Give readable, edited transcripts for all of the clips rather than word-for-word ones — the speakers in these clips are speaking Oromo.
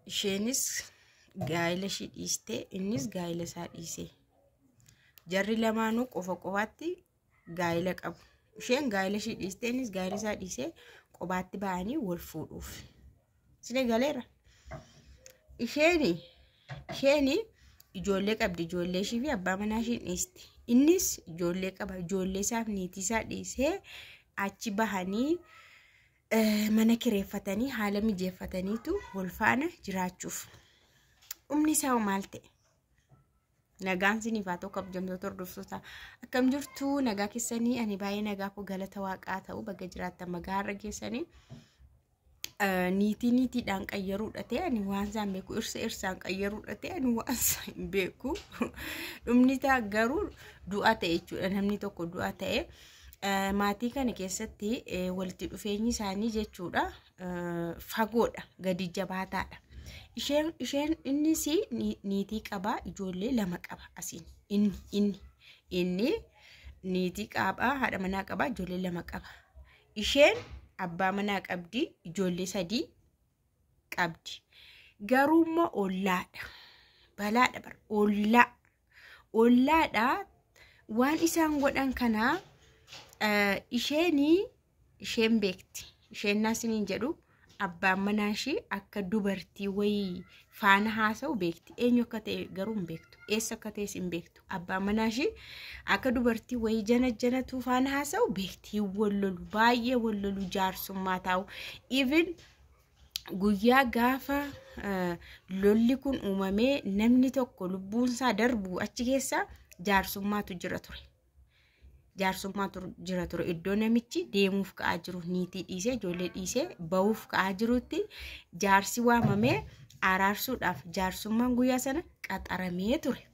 Isheenis gaa'ela ishii dhiistee, innis gaa'ela isaa dhiisee. Jarri lamaanuu qofa qofaatti gaa'ela qabu. Isheen gaa'ela ishii dhiistee, innis gaa'ela isaa dhiisee qobaatti ba'anii wal fuudhuuf. Isin galeera. Isheeni ijoollee qabdi, ijoollee ishii fi abbaa manaa ishii dhiiste. Innis ijoollee qaba, ijoollee isaaf niitii isaa dhiisee achi bahanii mana kireeffatanii haala mijeeffataniitu wal faana jiraachuuf. Dhumni isaa maal ta'e? Nagaan siniif haa ta'u, kabajamtoota hordoftoota, akkam jirtu? Nagaa keessanii? Ani baay'ee nagaa koo, galata waaqaa ta'u. Baga jiraattan, baga har'a geessanii. Niitii niitiidhaan qayyaruudha ta'e ani waan isaan beeku, irsa irsaan qayyaruudha ta'e ani waan isaan hin beeku. Dhumni isaa garuu du'a ta'e jechuudha. Namni tokko du'a ta'e. Maatii kana keessatti walitti dhufeenyi isaanii jechuudha fagoodha, gadi jabaataadha. Isheen innis niitii qaba, ijoollee 2 qaba asiin. Inni niitii qaba, haadha manaa qaba, ijoollee 2 qaba. Isheen abbaa manaa qabdi, ijoollee 3 qabdi. Garuu immoo ollaadha. Balaadha bara ollaa. Ollaadha waan isaan godhan kanaa isheen beekti. Isheen naasiniin jedhu abbaan manaa ishii akka dubartii wayii faana haasa'u beekti. Eenyu akka ta'e garuu hin beektu. Eessa akka ta'es hin beektu. Abbaan manaa ishii akka dubartii wayii jana janatuu faana haasa'u beekti. Hin wallolu. Baay'ee wallolu, jaarsummaa taa'u. Even guyyaa gaafa lolli kun uumamee namni tokko lubbuunsaa darbu achi keessa jaarsummaatu jira ture. Jaarsummaatu jira ture. Iddoo namichi deemuuf ka'aa jiru, niitii dhiisee ijoollee dhiisee ba'uuf ka'aa jirutti, jaarsi waamamee araarsuudhaaf jaarsummaan guyyaa sana qaxaramee ture.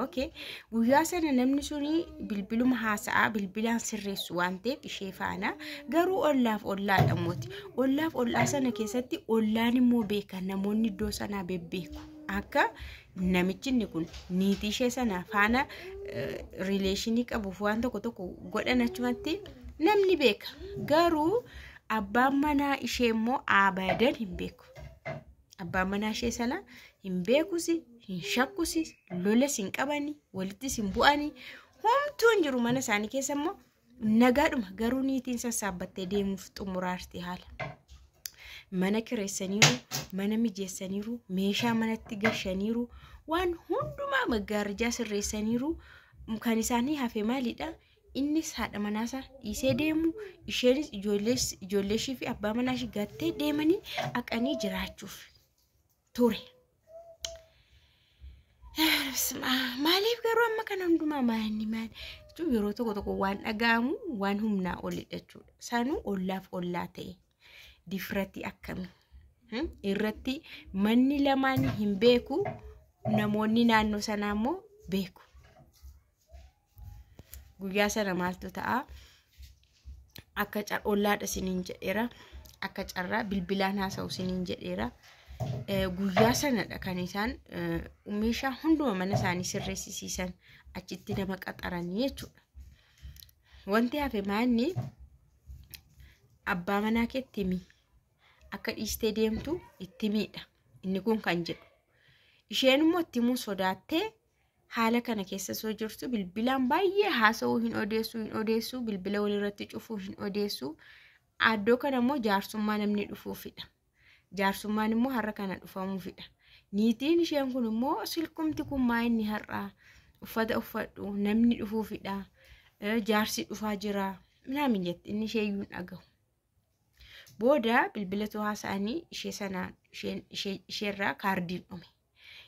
Okay. Guyyaa sana namni suni bilbiluma haasa'aa, bilbilaan sirreessu waan ta'eef ishee faana garuu ollaaf ollaadha mooti. Ollaaf ollaa sana keessatti ollaan immoo beeka, namoonni iddoo sanaa bebbeeku. Akka namichi inni kun niitii ishee sana faana relation qabuuf waan tokko tokko godhan achumatti namni beeka. Garuu abbaan manaa ishee immoo abadan hin beeku. Abbaan manaa ishee sana hin beekus, hin shakkus, lolas hin qabani, walittis hin bu'ani, homtuu hin jiru. Mana isaanii keessa immoo nagaadhuma. Garuu niitiin sassaabbattee deemuuf xumuraarti haala. Mana kireessaniiru, mana mijeessaniiru, meeshaa manatti gashaniiru, waan hundumaa maggaarrijaa sirreessaniiru. Kan isaanii hafe maalidha? Innis haadha manaasaa dhiisee deemu, isheenis ijoollee ishii fi abbaa manaa ishii gattee deemanii haqanii jiraachuuf ture. Maaliif garuu amma kana hundumaa maalni maal jechuun yeroo tokko tokko waan dhaga'amu waan humnaa olidha jechuudha. Sanuu ollaaf ollaa ta'e difratti akkamii irratti manni lamaan hin beeku, namoonni naannoo sanaa immoo beeku. Guyyaa sana maaltu ta'a? Akka ollaadha isiniin jedheera. Akka carraa bilbilaan haasa'u isiniin jedheera. Guyyaa sanadha kan isaan meeshaa hunduma mana isaanii sirreessisiisan, achitti nama qaxaranii jechuudha. Wanti hafe maanni? Abbaa manaa keetti himi. Akka dhiistee deemtu itti himiidha. Inni kun kan jedhu. Isheen immoo itti himuu sodaattee haala kana keessa soo jirtu bilbilaan baay'ee haasa'uu hin odeessuu, hin odeessuu, bilbila walirratti cufuu hin odeessuu. Addoo kana immoo jaarsummaa namni dhufuufidha. Jaarsummaan immoo har'a kana dhufamuufidha. Niitiin isheen kun immoo silkumti kun maa inni har'aa, uffata uffadhu, namni dhufuufidha. Jaarsi dhufaa jira. Minaamin jetti, inni ishee iyyuu hin dhagahu. Booda bilbilatu haasa'anii ishee sanaan isheerraa kaardiin dhume.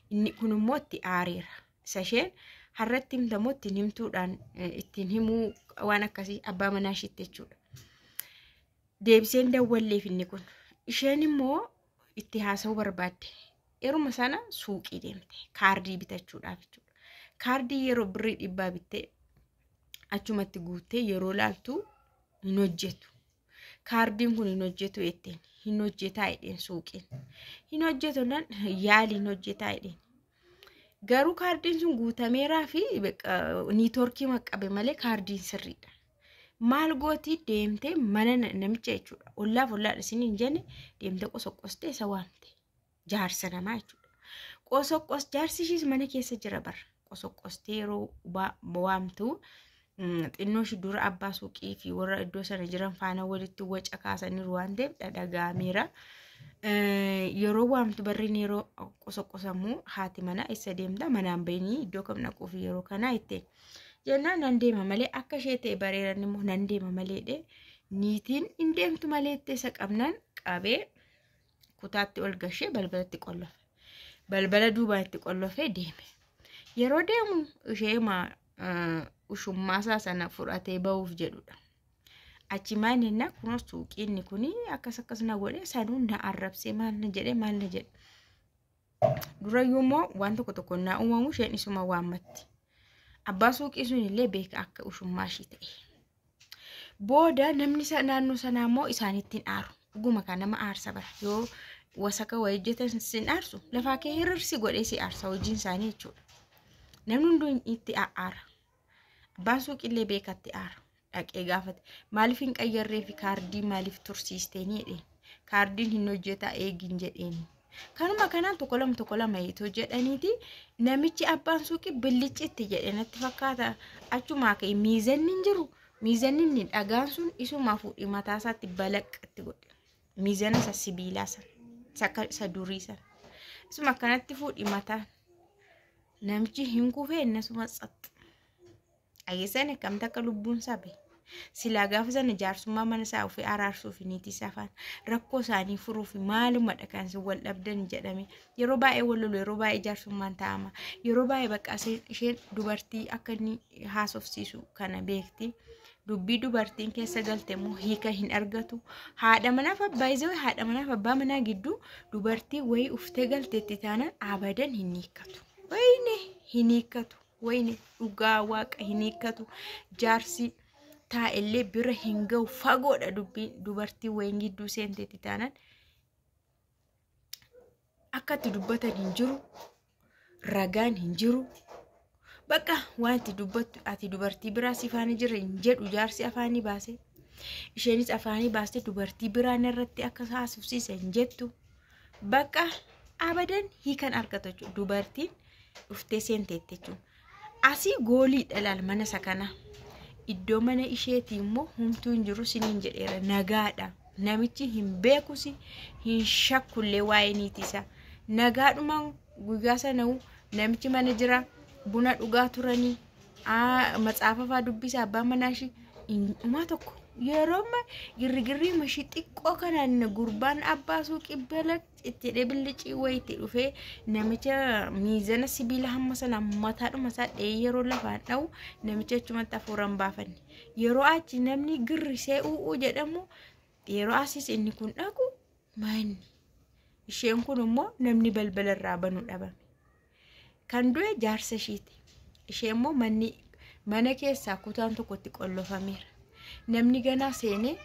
Inni kun immoo itti aareera. Isa isheen har'atti himtamoo ittiin himtuudhaan ittiin himuu waan akkasii abbaa manaa isheetti jechuudha. Deebiseen dawwalleef inni kun. Isheen immoo itti haasa'uu barbaadde. Yeruma sana suuqii deemte kaardii bitachuudhaaf jechuudha. Kaardii yeroo birrii 100 bittee achumatti guuttee yeroo laaltu hin hojjetu. Kaardiin kun hin hojjetu jetteen, hin hojjetaa jedheen suuqiin. Hin hojjetu nan yaali, hin hojjetaa jedheen. Garuu kaardiin sun guutameeraa fi network maqqabe malee kaardiin sirriidha. Maal gootii? Deemtee mana namicha jechuudha. Ollaaf ollaadha isiniin jenne, deemtee qosoqqostee isa waamte. Jaarsa namaa jechuudha. Qosoqqos jaarsi ishiis mana keessa jira bara. Qosoqqostee yeroo waamtu xinnoo ishii dura abbaa suuqii fi warra iddoo sana jiran faana walitti waca kaasaniiru waan ta'eef dhadhaga'ameera. Yeroo waamtu barriin yeroo qosoqqosamu haati manaa eessa deemta manaan bahanii iddoo kam dhaquuf yeroo kanaa itti jennaan nan deema malee akka ishee ta'e bareeran immoo nan deema malee dhe niitiin hin deemtu malee itti isa qabnaan qabee kutaatti ol gashee balbalatti qollofe. Balbala duubaan itti qollofee deeme. Yeroo deemu ishee ushummaa isaa sana fudhatee bahuuf jedhudha. Achi maal jennaan kunoo suuqiinni kun akkas akkas na godhe sanuu na arrabsee maal na jedhe maal na jedhe. Durayyuu immoo waan tokko tokko naa uumamu isheen isuma waammatti. Abbaa suuqii sun illee beeka akka ushummaa ishii ta'e. Booda namni naannoo sanaa immoo isaanitti hin aaru. Dhuguma kan nama aarsa bara yoo wasaka wayii hojjetan sin aarsu lafaa kee hirirsi godhee si aarsa hojiin isaanii jechuudha. Namni hunduu itti aara. Abbaan suuqillee beekatti aara. Dhaqee gaafate maaliif hin qayyarree fi kaardii maaliif tursiistee jedheen. Kaardiin hin hojjetaa eegin jedheen. Kanuma kanaan tokko lama tokko lama itoo jedhaniiti namichi abbaan suuqii billiccitti jedhe natti fakkaata. Achumaa ka'e miizanni hin jiru. Miizanni inni dhagaan sun isuma fuudhee mataa isaatti balaqqatti godhe. Miizana isa sibiilaa sana. Isa durii sana. Isuma akkanatti fuudhee mataan. Namichi hin kufee innasuma tsaxxa. Dhageessan akkamta akka lubbuun isaa bahe. Silaa gaafa sana jaarsummaa mana isaa ofii araarsuuf niitii isaa faana rakkoo isaanii furuuf maalumadha kan isin wal dhabdan jedhame. Yeroo baay'ee wal lolu yeroo baay'ee jaarsummaan taa'ama. Yeroo baay'ee bakka isheen dubartii akka inni haasofsiisu kana beekti. Dubbii dubartiin keessa galte immoo hiika hin argatu. Haadha manaaf abbaa izee haadha manaaf abbaa manaa gidduu dubartii wayii uftee galteetti taanaan abadan hin hiikkatu. Wayine hin hiikkatu. Wayine dhugaa waaqa hin hiikkatu. Jaarsi taa'ellee bira hin ga'u fagoodha dubbiin dubartii wayiin gidduu seenteetti taanaan akka itti dubbatan hin jiru. Ragaan hin jiru. Bakka waan itti dubbattu ati dubartii biraa si faana jira hin jedhu jaarsi afaanii baase. Isheenis afaanii baaste dubartii biraan irratti akka haasofsiisa hin jettu. Bakka abadan hiikan argatu jechuudha. Dubartiin dhuftee seenteetti jechuudha. Asii gooliidha laal mana isa kanaa. Iddoo mana isheetii immoo homtuu hin jiru siniin jedheera nagaadha. Namichi hin beekus hin shakkullee waa'ee niitii isaa. Nagaadhumaan guyyaa sana namichi mana jira buna dhugaa turanii matsaafa fa'aa dubbisa abbaan manaa ishii dhumaa tokko yeroo girgirrii mashii xiqqoo kanaan gurbaan abbaa suuqii bala itti hidhee billicii wayiitti dhufee namicha miizana sibiila hamma sana mataadhuma isaa dhahee yeroo lafaan dha'u namicha achumatti hafuuraan baafanne. Yeroo achi namni girrisee u'uu jedhamu yeroo asis inni kun dhaqu manni isheen kun immoo namni balbala irraa banu dhabame. Kan du'e jaarsa ishiiti. Ishee immoo manni mana keessaa kutaan tokkotti qollofameera. Namni ganaa seenee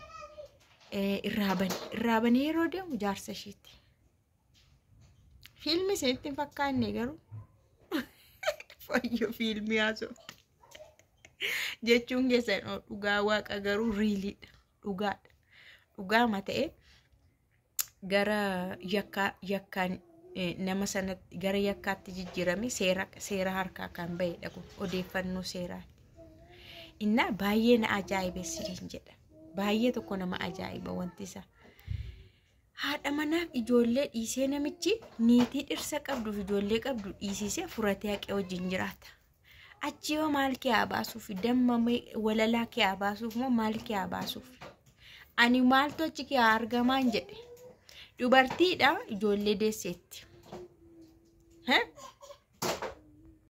irraa bane. Irraa banee yeroo deemu jaarsa ishiiti. Fiilmi isinitti hin fakkaanne garuu fayyoo fiilmii haasofte jechuun keessan dhugaa waaqa garuu riiliidha. Dhugaadha. Dhugaama ta'e gara yakkaan nama sanatti gara yakkaatti jijjiirame seera harkaa kan bahedha kun odeeffannoo seeraati. Innaa baay'ee na ajaa'ibe siriin jedha. Baay'ee tokko nama ajaa'iba wanti isaa. Haadha manaaf ijoollee dhiisee namichi niitii dhirsa qabduuf ijoollee qabdu dhiisisee furatee haqee wajjin jiraata. Achi yoo maal kee haa baasuuf damma walalaa kee haa baasuuf moo maal kee haa baasuuf? Ani maaltu achi kee haa argamaan jedhe. Dubartiidha ijoollee deesseetti.